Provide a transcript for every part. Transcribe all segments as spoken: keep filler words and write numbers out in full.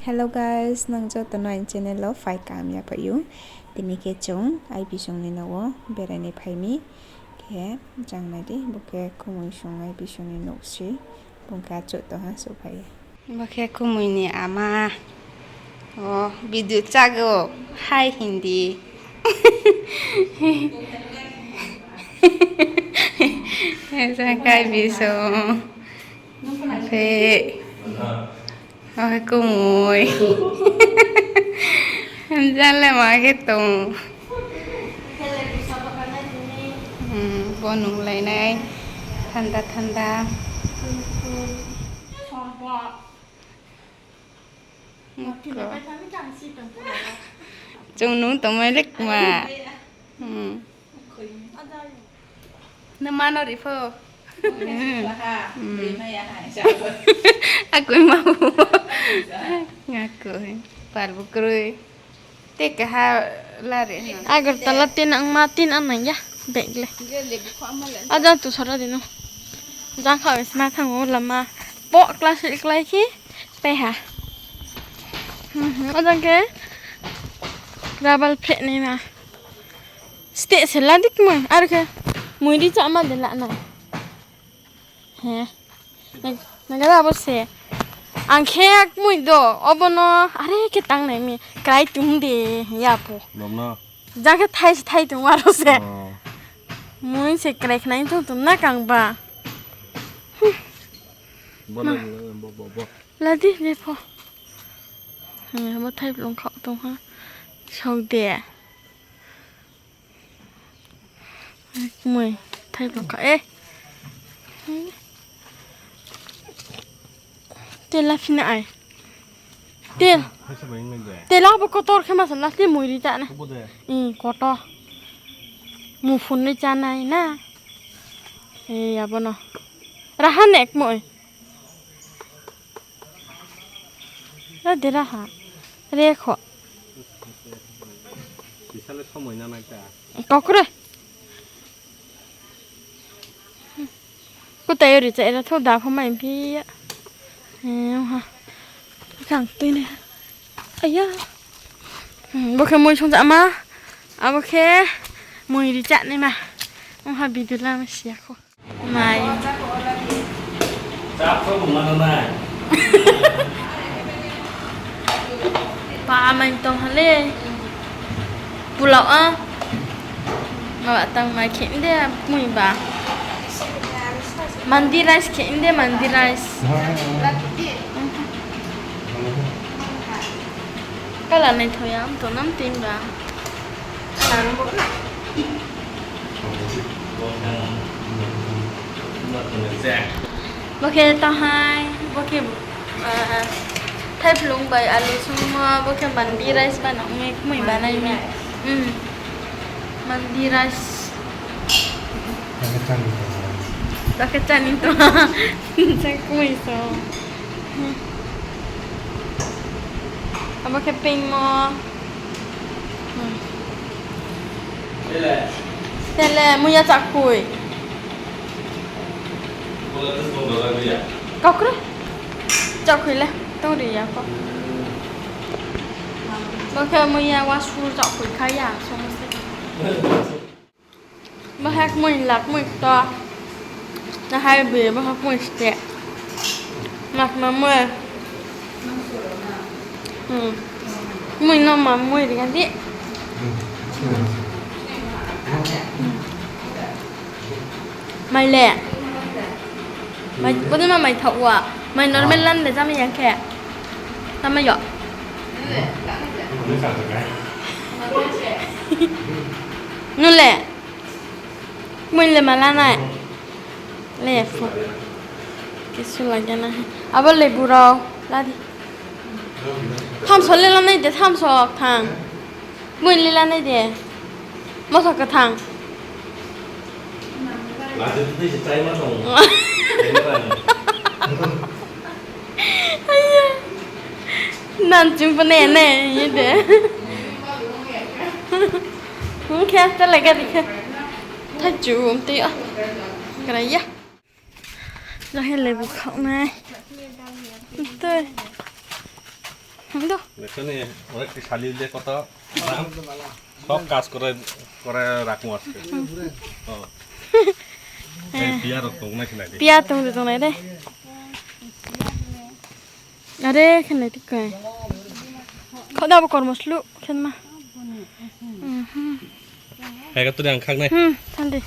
Hello guys, nang joto no aini channel wo phai kaham ya phai ou. Tini khe chung I P song ni nouh wo berai ni phai mi. Khe jang nai di, bo khe kumui song I P song ni nouh se. Bung khe achouh tong ha, souhphai ye. Bo khe kumui ni ama. O, video chago. Hi Hindi. Jang khe I P song. Khe, o khe kumui. Hamjale ma khe tong. Hmm, bo nunglai nai. Thanda thanda. Chung nung tongmai le kma. Hmm. Nung ma no ri pho. Hmm. Akoi ma bo. Akoi. Pal bo kroi. Te kaha lari. Agartala tin ang ma tin ang nang ya. Bag le. Ajang tu sara di no. Jang kha sna thang o lama. Po class klái khe. Pe ha. Hmm, hmm. Ajang khe. Rabal phreh nai ma. Steh se la di kmoi, ar khe mui ri chama de la nai. He. Nag-, nagara abo se. Ang khe kmoi do, obo no, are khe tang nai mi, krai tung de, ya po. Nom no? Jang khe thai se thai tung aro se. Oh. Mui se krai khnai tung tung na kang ba. Bo na, bo, bo, bo. La di, je pho. Hmm, abo thai blung kha tong ha. Sok de. Mui, thai blung kha, eh. Tela phina ai. Tel. Tela bo kotor khe masa last ni mui ri chana. Ih, kotor. Mu phun ni chanai na. Eh, abo no. Raha nek mui. Ra dera ha. Re kho. Bisale somoi na nai ta. Kokre. Kutai ori cha era tho da pho mai phi ya. Eh, ha. Kang tui ne. Aya. Hmm, bo khe mui song cha ma. Abo khe mui ri cha nai ma. Ong ha video la ma siya kho. Mai. Pa mai tong ha le. Pulao a. Maba tang mai khe de mui ba. Mandi rice khe de, mandi rice. Kala nai thoya, am to nam tin ba. Bo khe tong hai, bo khe, ah, thaiphlung bai alu sungmo, bo khe mandi rice ba nang mi, kmui banai mi. Hmm. Mandi rice. Bo khe chani to. Chak kmui so. Abo khe pingmo. Hmm. Tele, muiya chakhoi. Kaukre. Chakhoi le, tong ri ya kho. Bo khe muiya wasur chakhoi kha ya, somo se. Bahak mui lak mui to. Nahai be bahak mui ste. Mak ma mui. Hmm. Mui no ma mui ri di. Mai le. Mai, bo ma mai thok wa. Mai normal lan le jama yang khe. Tama yo. Nung le. Mui le ma la nai. Le pho. Kisu lage na. Abo lebu rao. La di. Thamso le la nai de, thamso thang. Mui le la nai de. Moso kthang. Aya. Nan chung pho ne ne, ye de. Hung khe, ta le gari khe. Tha chu, um, tei, ah. Krai ya. Jang khe lebu khau nai. Tei. Hm, do. দেখছো নি, অনেক কি শালি উইলে কত আরাম। সব কাজ করে, করে রাখবো আজকে। হুম। ও। এই টিয়া রক তো মনে হয় নাই রে। Tia tong de tong nai de. Are, khe nai ti khe. Kho da bo kormo slu khe ma. Mhm. Hai ka tu ang khak nai. Hmm, thang di.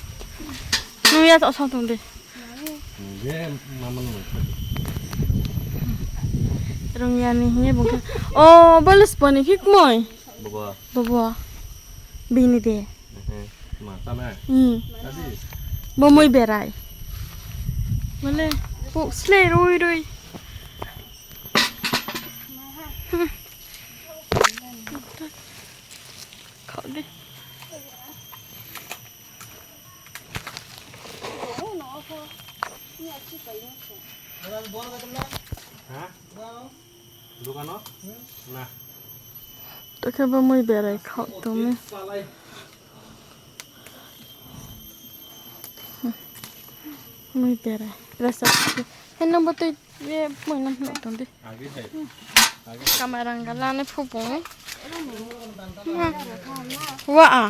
Nung ya to sa tong di. Ye, mama nung. Rung ya ni ye bung khe. O, bo le spo ni khik moi. Bobo. Bobo. Bini de. Mhm. Ma, ta na. Hmm. Tadi. Bo moi berai. Mane, puk slei rui rui. Hmm. Kha di. Ha? Dukano? Na. To khe bo moi berai kha tong mi. Moi berai. Rasa. Hai nang bo tei ye moi nang hna tong di. Age hai. Age. Kamarang gala ni phu bung. Wa a.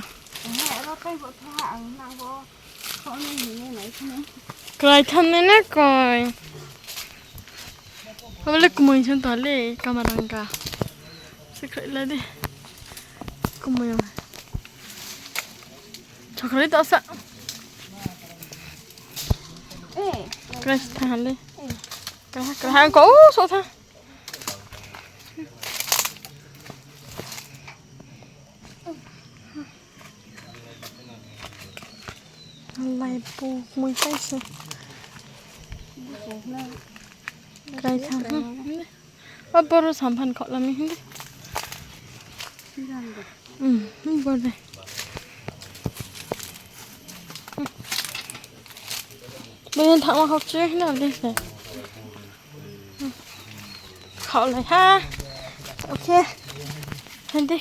Klái tham nai na koi. Abo le kmoi song tong le, kamarangka. Sikhlai la di. Kmoi. Chokrai to sa. Klái tha le. Klái, klái ko, o, so tha. Lai bu mui tai se. Klái tha. O boro samphan khaoh la mi hing di. Hmm, hmm, bor de. Bini thangma khaoh chu hing di se. Khaoh lai ha. Okay. Hing di.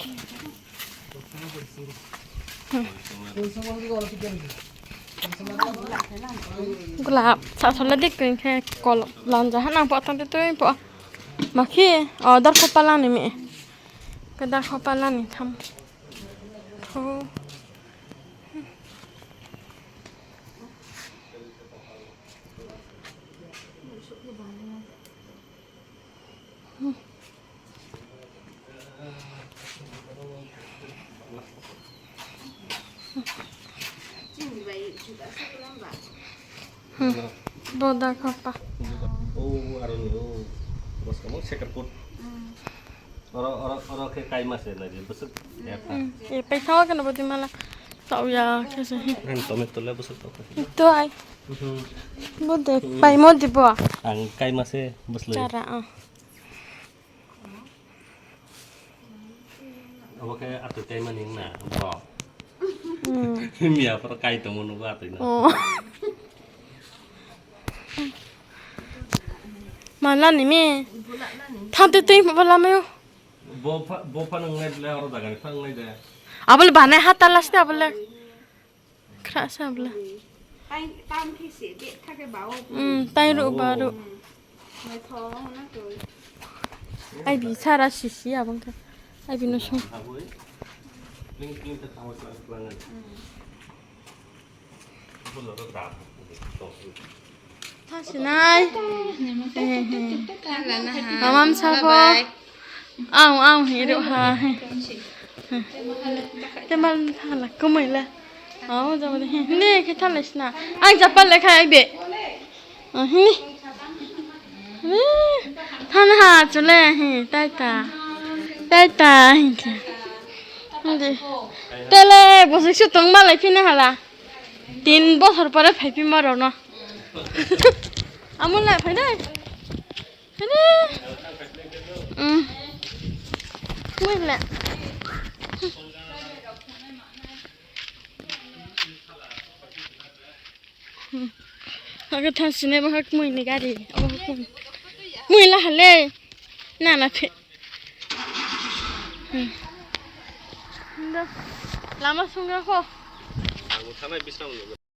Gulap, sa sole dik khe kol lanja ha nang pho tang te tui pho. Ma khe, o, dor kho pala ni mi. Khe dor kho pala ni tham. Phu. Hmm. Boda khapa. O, aro ni, o. Bos kamu sekarput. Oro, oro, oro khe kaima se nai di, bwswk. Hmm. E, paithaoh khe no bodi mala. Tau ya khe se. Ang tomato le bwswk tau khe. Ito ai. Mhm. Bode, paimo di bo. Ang kaima se bwslai. Chara, o. Abo khe atwi kaima ni na, bo. Hmm. Miya phoro kai tongmo nugo atwi no. O. Mala ni mi. Thang te tei bo lama yo. Bo pha, bo pha nang nai ble oro jaga ni pha nang nai de. Abo le banai ha ta last abo le. Khra sa bla. Tang, tang khe se, be tha khe ba o. Hmm, tang ru ba ru. Hmm. Mai tho na to. Ai bi sara sisi abang khe. Ai bi no song. Aboi. Pling pling ta tang klang klang. Hmm. Bo lo ro da. Tha sinai. He, he. Mama msa pho. Bye bye. Ang, ang, hero ha. Temal thala, kumui le. Ang, jabo de, he. Ne, khe thala sina. Ang chapal le khai be. O, he. Ne. Thana ha, chule, he, taita. Taita, he, khe. Tele, bosik su tong malai phina hala. Tin bosor pore phaiphi ma rao no. Amo le phai dai. Phai dai. Hmm. Mui le. Hake thang sini bahak mui ni gari. Abo hak mui. Mui la hale. Na na phe. Hmm. Lama sungga kho. Ang thanai bisam ni